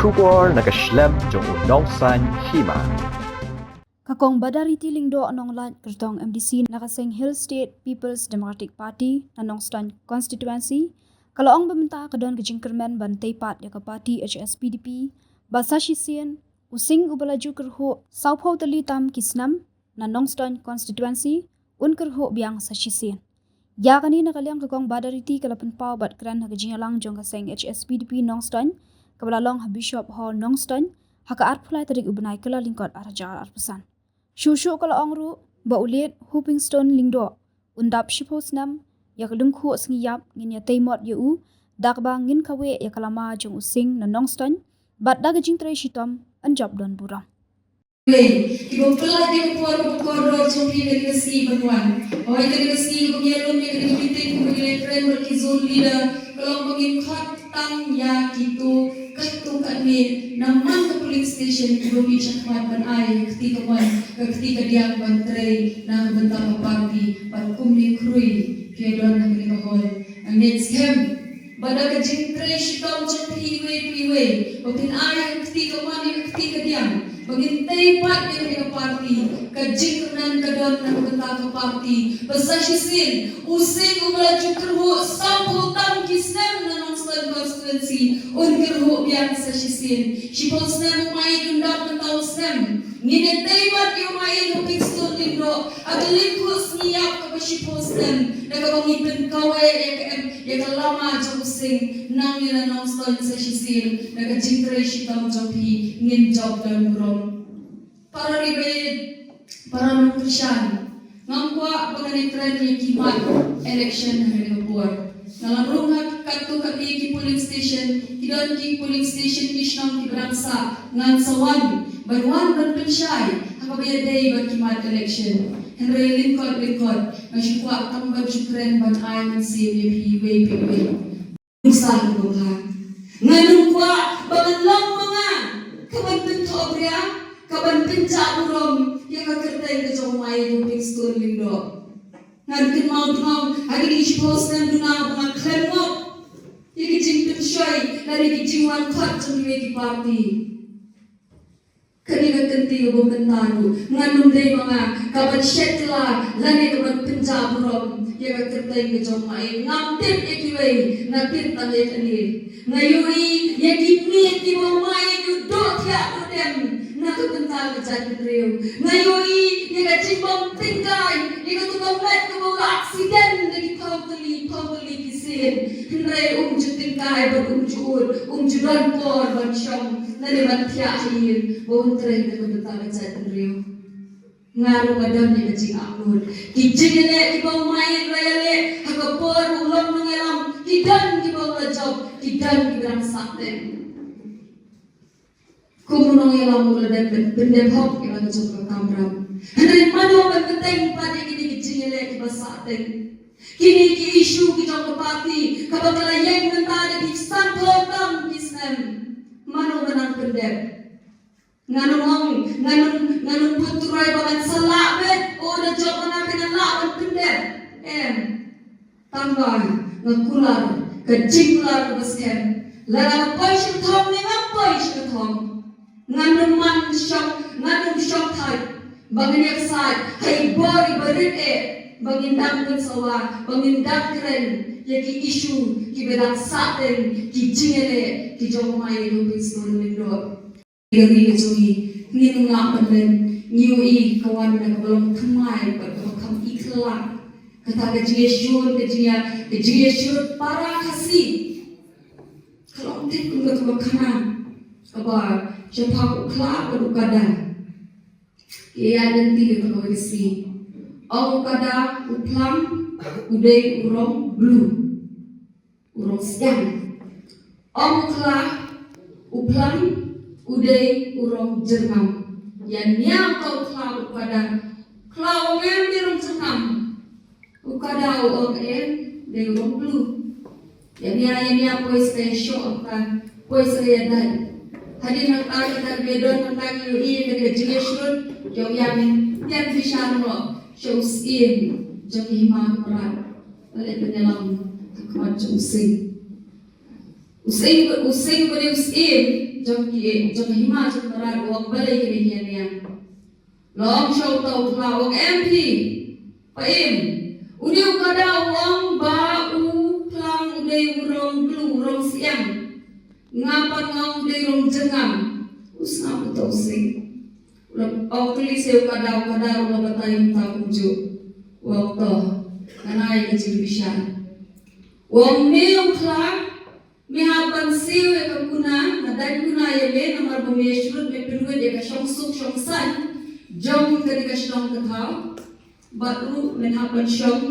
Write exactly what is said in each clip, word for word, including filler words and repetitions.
Khubor na ka shlem jong u Nongsaiñ Hima. Ka Kong Badariti Lyngdoh Nonglait kyrtong M D C na ka seng Hill State People's Democratic Party na Nongstoiñ Constituency ka la ong ba mynta ka don ka jingkyrmen ban tei pat ïa ka party H S P D P ba sa shisien u sing uba la ju kyrhuh sawphew tylli tam ki snem na Nongstoiñ Constituency un kyrhuh biang sa shisien. Ïa kane na ka liang ka Kong Badariti ka la pynpaw bad kren ha ka jingïalang jong ka seng H S P D P Nongstoiñ kaba la long ha Bishop Hall Nongstoiñ ha ka arphew lai tarik u bnai Kyllalyngkot ar hajar arphew san. Shuh shuh ka la ong ruh ba u late Hopingstone Lyngdoh un dap shiphew snem ïa ka lyngkhuh sngi ïap, ngin ïatei mot ïa u da kaba ngin kaweh ïa ka lama jong u sing na Nongstoiñ bad da ka jingtrei shitom yn jop don burom. Wei, kiba pynlait ïa ka por kaba kordor jong phi ha kane ka sngi ban wan. Hooid, ha kane ka sngi kaba ngi ïalum ïa kane ka meeting kaba ngi la kren bad ki zone leader, ka long ba ngin khot tang ïa kito katto katne na man ka polling station kiba mih shakhmat ban ai ka kti kamon, ka kti kadiang ban trei na ka bynta ka party bad kumne khrui phi ïa don ha kane ka hall. Nga ngeit skhem ba da ka jingtrei shitom jong phi iwei pa iwei ba phin ai ka kti kamon ïa ka kti kadiang ba ngin tei pat ïa kane ka party, ka jingkyrmen ka don na ka bynta ka party ba sa shisien u sing uba la ju kyrhuh sawphew tam ki snem na Nongstoiñ Constituency un kyrhuh biang sa shisien. Shiphew snem u Maieit un dap, mynta u snem ngin ïatei mot ïa u Maieit Hopingstone Lyngdoh ha ka lyngkhuh sngi ïap kaba shiphew snem da kaba ngi pynkaweh ïa ka em ïa ka lama jong u sing nangne na Nongstoiñ sa shisien. Da ka jingtrei shitom jong phi ngin jop don burom. Para ri baieit, para nongkyrshan, ngam kwah ba ngan ïakren ïa ki mat election ha kane ka por. Nga la rung ha katto katne ki polling station, ki don ki polling station ki shnong kiba dang sah, ngan sa wan ban wan ban pynshai ha kaba ïadei bad ki mat election. Hynrei lyngkot lyngkot nga shu kwah tang ban shu kren ban ai mynsiem ïa phi iwei pa iwei. Nusar nubha. Ngan ym kwah ba ngan long ma nga kaban pynthohbria, kaban pynjah burom ïa ka kyrteng ka jong u Maieit Hopingstone Lyngdoh. Ngan kynmaw dngaw ha kine ki shiphew snem duna ba nga khlem ngop ïa ki jingpynshoi lane ki jingwan khot jong kiwei ki party. Kane ka kynti kaba mynta ruh ngan ym dei ma nga kaban shet kylla lane kaban pynjah burom ïa ka kyrteng ka jong u Maieit. Ngam tip ïa kiwei, nga tip tang ïa kane. Nga ïohi ïa ki miet kiba u Maieit u doh thiah doh dem na ka bynta ka jaitbynriew. Nga ïohi ïa ka jingbym tyngkai ïa katu ka met kaba u la accident da ki phew tylli phew tylli ki sien. Hynrei um ju tyngkai bad um ju ud, um ju don por ban shong lane ban thiah ha ïing ba un trei na ka bynta ka jaitbynriew. Nga ruh nga don ïa ka jingangnud. Ki jingïaleh kiba u Maieit u la ïaleh ha ka por ba u long nongïalam, ki don kiba u la jop, ki don kiba dang sah teng. Kum u nongïalam u la dep pyn-, pyndep hok ïa la ka jong ka kamram. Hynrei mano ban bteng pat ïa kine ki jingïaleh kiba sah teng? Kine ki issue ki jong ka party kaba ka la ïeng mynta da ki sanphew tam ki snem. Mano ban nang pyndep? Ngan ym ong, ngan ym, ngan ym pyntrei ba ngan sa lah beit, o da jop ma nga te ngan lah ban pyndep. Em. Tang ba nga kular ka jingkular kaba skhem. Lada nga poi sha ka thong ne ngam poi sha ka thong, ngan ym man shong, ngan ym shongthait ba ngan ïaksaid ha i bor iba rit eh ba ngin dang pynsawa, ba ngin dang kren ïa ki issue kiba dang sah teng, ki jingïaleh ki jong u Maieit Hopingstone Lyngdoh. Ka ri ka jong ngi, ngin ym lah ban len. Ngi ïohi ka wan na kaba long thymmai bad kaba kham i khlak. Kata ka jingïashun, ka jingïa, ka jingïashun para Khasi. Ka long thik kum kata ka khana kaba shaphang u khla bad u kada. Ïa, ïa lynti ïa kata ka sngi. Ong u kada, u phlang u dei u rong blue. U rong sdiang. Ong u khla, u phlang u dei u rong jyrngam. Ïa nia u khla u kada. Khla, u ong em dei rong jyrngam? U kada u ong em dei u rong blue. Ïa nia, ïa nia poi sa ka ïashoh ka, poi sa ka ïadait. Hadien nangta kata ka don nangta ka ïohi ka dei ka jingïashrut. Ïa u ïa ngin ïa bishar noh sha u syiem jong ki hima ki mrad. Leit pynïalam ha khmat jong u sing. U sing u sing bad u sing jong ki jong hima jong barat u ong balei kane hi ania. Long sha uta u khla u ong em phi. Pa im. U dei u kada u ong ba u phlang u dei u rong blu u rong siang. Nga pat nga ong u dei rong jyrngam. U sngap uta u sing. U la ong kylli se u kada u kada u la batai mynta kumjuh. U ong to. Nga ai ka jingbishar. U ong me u khla. Me hap ban siew ïa ka kuna, nga dang kuna ïa me, namar ba me shrut me pynwit ïa ka shong suk shong saiñ jong kane ka shnong ka thaw. Bad ruh me hap ban shong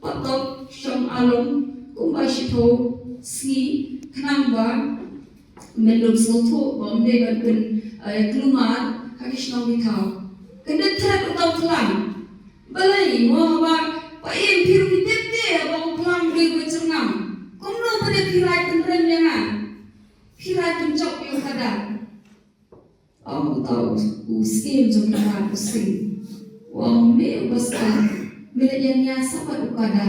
patok shong along kumba shiphew sngi khnang ba men ym sngewthuh ba ym dei ban pyn eh, kulmar ha ka shnong ka thaw. Kynda thret uta u khla. Balei mo haba pa im phi ruh phi tip te haba u phlang u dei ba jyrngam. Kumno ba dei phi rai pynrem ïa nga. Phi rai pynjop ïa u kada. Ong uta u siem jong ka rat u sing. U ong me u bastad. Me la ïa nia sa bad u kada.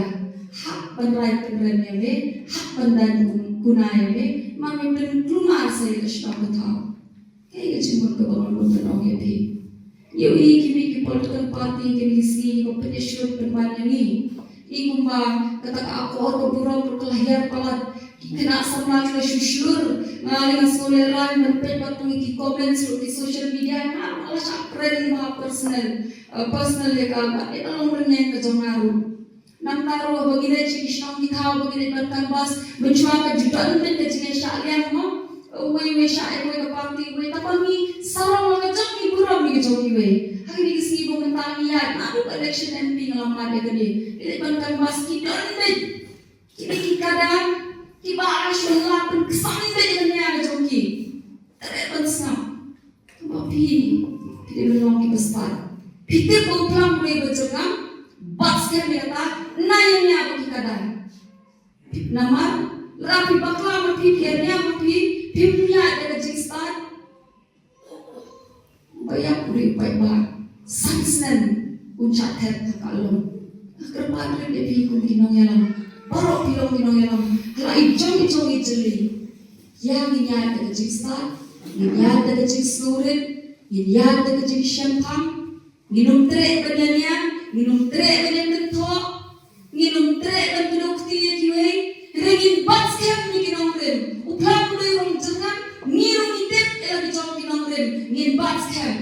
Hap ban rai pynrem ïa me. Hap ban dang kuna ïa me. Ma me pynkulmar sa ïa ka shnong ka thaw. Kaei ka jingmut kaba ngan mut ban ong ïa phi. Ïohi ki mih ki political party ki mih ki sngi ki pynïashoot pynban ïa ngi. Ngi kumba kata ka akor ka burom ruh ka la hiar palat. Ki khynnah samla ki la shu shlur. Nga lei nga sngewlehraiñ ban peit bad pule ki comments ruh ki social media nga ruh nga la shah kren ba personal, eh, personal ïa ka bad ïa ka long rynïeng ka jong nga ruh. Nangta ruh ba ngi leit sha ki shnong ki thaw ba ngi leit ban canvass mynshuwa ka ju don beit ka jingïashah liang mo. Uwei uwei shah ïa kawei ka party uwei tang ba ngi sarong la ka jong ngi burom ïa ka jong kiwei. Ha kine ki sngi ba mynta ngi ïaid naduh election M P nga la mad ïa kane. Ngi leit ban canvass ki don beit. Kine ki kada kiba shu la pynkyrshan beit ïa kane ka jong ki. Treh ban sngap. Kumba phi, phi dei ban long ki bastad. Phi tip ba u phlang u dei ba jyrngam, bat skhem ïa kata, nai ïa nia ba ki kada. Namar, lada phi bakla ma phi, phi ïa nia ma phi, phim ïaid da ka jingstad. Ba ïap u dei u paidbah, san snem un shah thet ha ka lum. Nga kyrpad rit ïa phi kum ki nongïalam. Baroh phi long ki nongïalam. Ha la i jong i jong i jylliew. Ïa ngin ïaid da ka jingstad, ngin ïaid da ka jingsngewrit, ngin ïaid da ka jingshemphang, ngin ym treh ban ïania, ngin ym treh ban ïakynthoh, ngin ym treh ban kdew kti ïa kiwei, hynrei ngin bat skhem ïa ki nongrim. U phlang u dei u nongjyrngam, ngi ruh ngi tip ïa la ki jong ki nongrim, ngin bat skhem.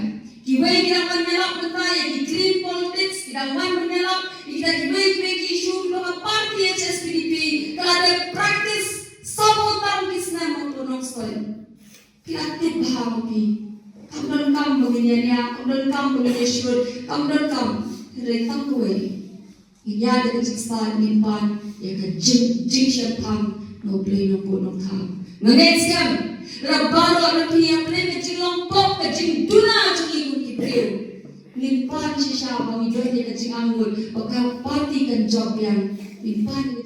Kiwei ki dang wan ïalap mynta ïa ki clean politics, ki dang wan ban ïalap ïa kita kiwei kiwei ki issue kiba ka party H S P D P ka la dep practice sawphew tam ki snem ha Nongstoiñ. Phi la tip bha ma phi. Kam donkam ba ngin ïania, kam donkam ba ngin ïashrut, kam donkam. Hynrei tang kawei. Ngin ïaid da ka jingstad, ngin pan ïa ka jing, jingshemphang na U Blei Nongbuh Nongthaw. Nga ngeit skhem, lada baroh na phi ïa pynlong ka jinglong pop, ka jingduna jong ngi kum ki briew. Ngin pan shisha ba ngi don ïa ka jingangnud ba ka party kan jop biang. Ngin pan ïa ka